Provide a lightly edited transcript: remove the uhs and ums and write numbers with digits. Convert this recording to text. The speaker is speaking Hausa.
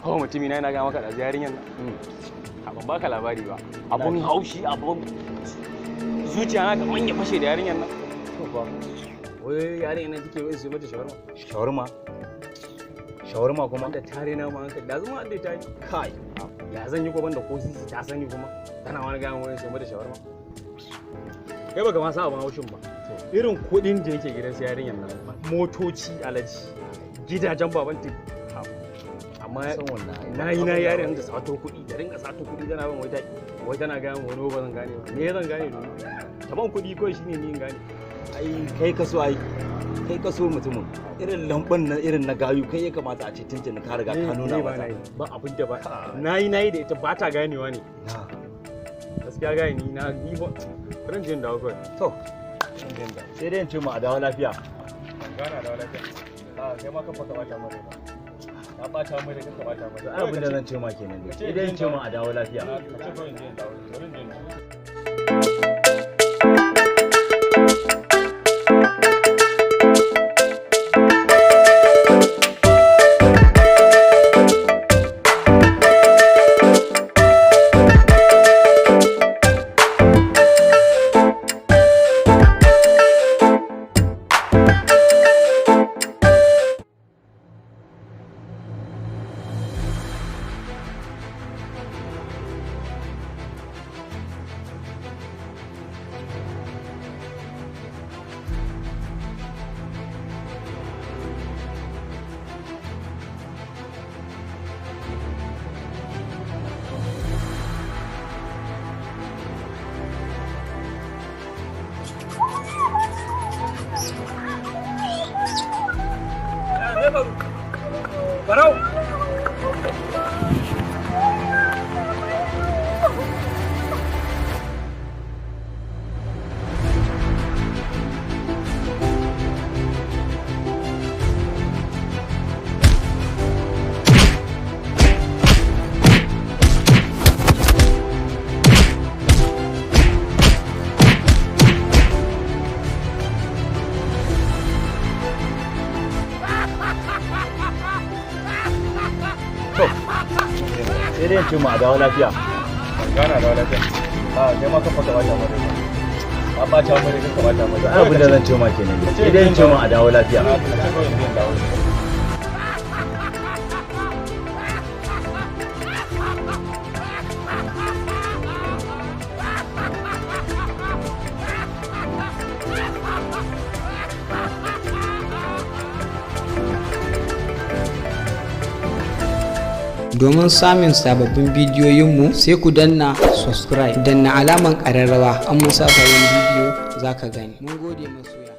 Kawai mutumi na yana ga maka da yarinyar nan. Ban baka labari ba. Abun haushi, abun zuciya na kaman ya fashe da yarinyar nan. To fa. Wai yarinyar nan take wai sai mata shawarma. Shawarma? Shawarma kuma? Da tare na ma hankali. Da zuma da ta yi. Kai. Ya zan yi goban da ko sisi ta sani kuma. Tana wani gaya wani sai mata shawarma. Kai baka ma san abun haushin ba. Irin kuɗin da yake gidan sai yarinyar nan. Motoci alaji. Gidajen baban ta. Amma na yi na yarinyar da sato kuɗi, da rinka sato kuɗi tana ban wai wai tana gaya min wani ba zan gane ba. Me zan gane domin? Ta ban kuɗi kawai shine ni in gane. Ai kai ka so, ai kai ka so mutumin. Irin lamban na irin na gayu kai ya kamata a ce tuntuni ka riga ka nuna mata. Ba abin da ba. Nayi nayi da ita ba ta ganewa ne. Gaskiya gane ni na ni ba. Bari in je in dawo kawai. To. Sai dai in ce mu a dawo lafiya. Gana dawo lafiya. A kai ma kan baka bata mare ba. Ka bata mare ka bata mare. Ai abin da zan ce ma kenan dai. Sai dai in ce mu a dawo lafiya. Ka ce kawai in je in dawo. Bari in je in dawo. Barau! To. Sai dai in ce mu a dawo lafiya. Gana dawo lafiya. A kai ma kan baka bata mare ba. Ka bata mare ka bata mare. Ai abin da zan ce ma kenan dai. Sai dai in ce mu a dawo lafiya. Ka ce kawai in je in dawo. Domin samun sababbin bidiyoyinmu, sai ku danna subscribe, danna alaman ƙararrawa. An mun sa sabon bidiyo za ka gani. Mun gode, masoya.